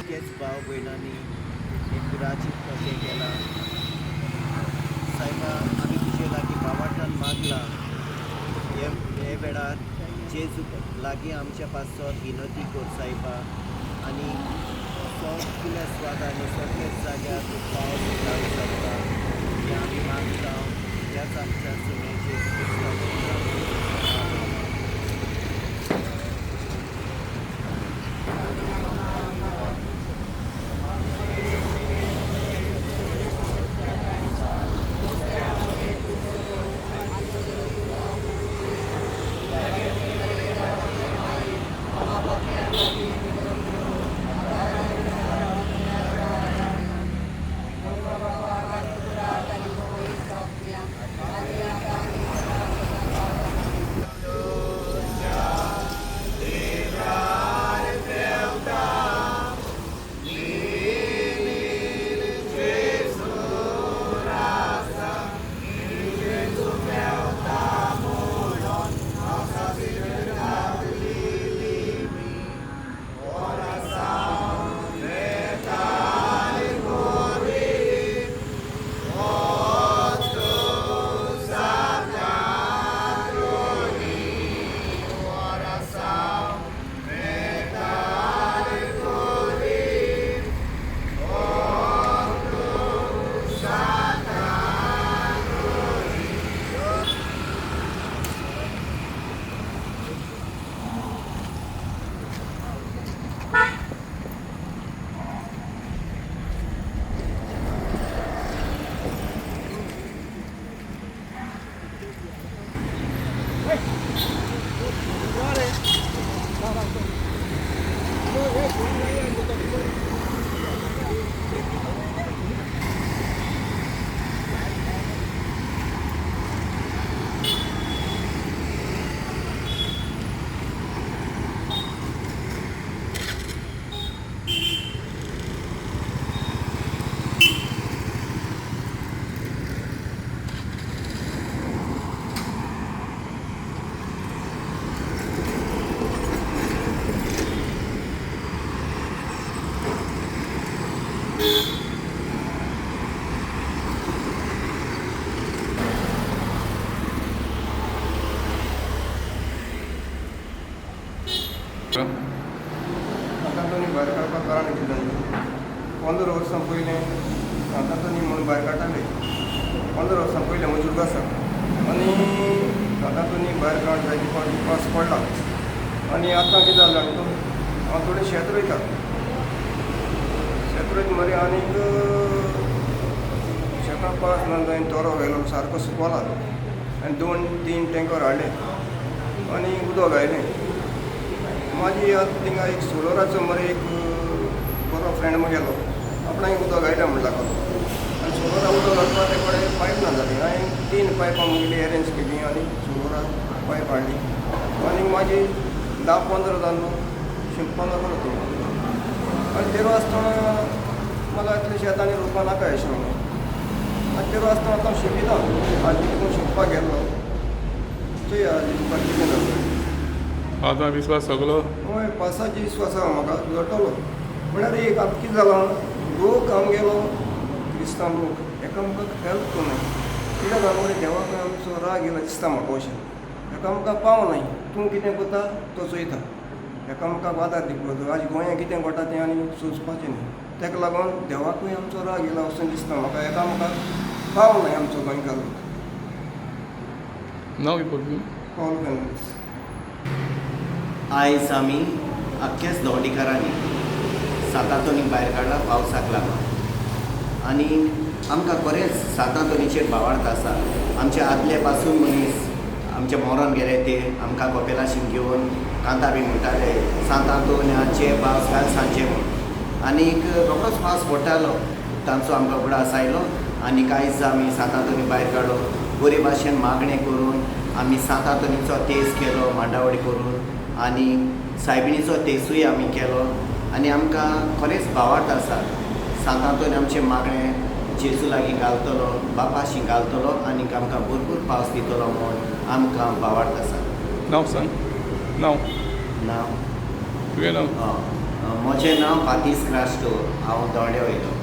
तेच भाव भयणांनी एक विराजीत कशें केलां. सायबा, आमी तुजे लागीं भावार्थान मागलां, हे हे वेळार जेजू लागीं आमच्या पासत विनोती कर सायबा, आनी सगल्या स्वादांनी सगल्या जाग्यार तूं पावस घाल सायबा. हें आमी मागता ह्याच आमच्या सुने जेजू क्रिस्ताच्या. सांतांतोनी भायर काडपाक कारण कितें जालें, 15 वर्सां पयलें सांतांतोनी म्हणून भायर काडटाले. 15 वर्सां पयलें म्हज्या उडगास आनी सांतांतोनी भायर काड जायते फावटी पावस पडला. आनी आतां कितें जालें जाणा तूं, हांव थोडें शेत रोयता. शेत रोयता मरे, आनीक शेतां पावस ना जावन तोरो व्हेलो, सारको सुकला. आनी 2-3 टेंकर हाडले आनी उदक घायलें. मागीर आतां थिंगा एक सोलराचो मरे एक बरो फ्रेंड म्हगेलो, आपणाक उदक घायता म्हण लागलो. आनी सोलरा उदक घालपाक ते कडेन पायप ना जाली. हांवें 3 पायपां म्हगेली एरेंज केली आनी सोलरा पायप हाडली आनी मागीर 10-15 जाण लोक शिंपपाक लागलो तो. आनी तेरो आसतना म्हाका इतलें शेतांनी रोवपा नाका अशें म्हणून. आनी तेरो आसतना आतां हांव शिंपिता. आज कोण शिंपपाक गेल्लो, चोया आज तुका कितें जाता. आतां विस्वास सगलो. हय, पावसाची विस्वास आसा म्हाका, जळटलो. म्हळ्यार एक आतां कितें जालां, लोक आमगेलो क्रिस्तांव लोक एकामेकाक हेल्प करनाय. कित्याक जाणा मरे, देवाक आमचो राग येयला दिसता म्हाका अशें. एकामेकाक पावनाय. तूं कितें करता तो चोयता, एकामेकाक आदार दिवपाचो. आज गोंयांत कितें घडटा तें आनी सोंसपाचें न्ही. ताका लागून देवाकूय आमचो राग येयला अशें दिसता म्हाका. एकामेकाक पावनाय आमचो गोंयकार लोक. नांव कितें पडलें? पावल फेर्नांडीस. आयज आमी आख्ख्याच दोंवडीकारांनी सांतांतोनीक भायर काडला पावसाक लागून. आनी आमकां खरेंच सांतांतोनीचेर भावार्थ आसा. आमचे आदले पासून मनीस आमचे मरोन गेले ते आमकां कोपेलाशीन घेवन कांतार बी म्हणटाले, सांतांतोन्याचे पावस घाल सांजे म्हूण. आनीक रोखडोच पावस पडटालो. तांचो आमकां उगडास आयलो आनी आयज आमी सांतांतोनी भायर काडलो. बरे भाशेन मागणें करून आमी सांतांतोनीचो तेज केलो मांडावळी करून, आनी सायबिणीचो तेजूय आमी केलो. आनी आमकां खरेंच भावार्थ आसा, सांतांतोनी आमचें मागणें जेजू लागीं घालतलो, बापाशी घालतलो आनी आमकां भरपूर पावस दितलो म्हूण आमकां भावार्थ आसा. नांव सांग, नांव. नांव? तुगें नांव? म्हजें नांव पातीस क्रास्टो. हांव दोंड्या वयलो.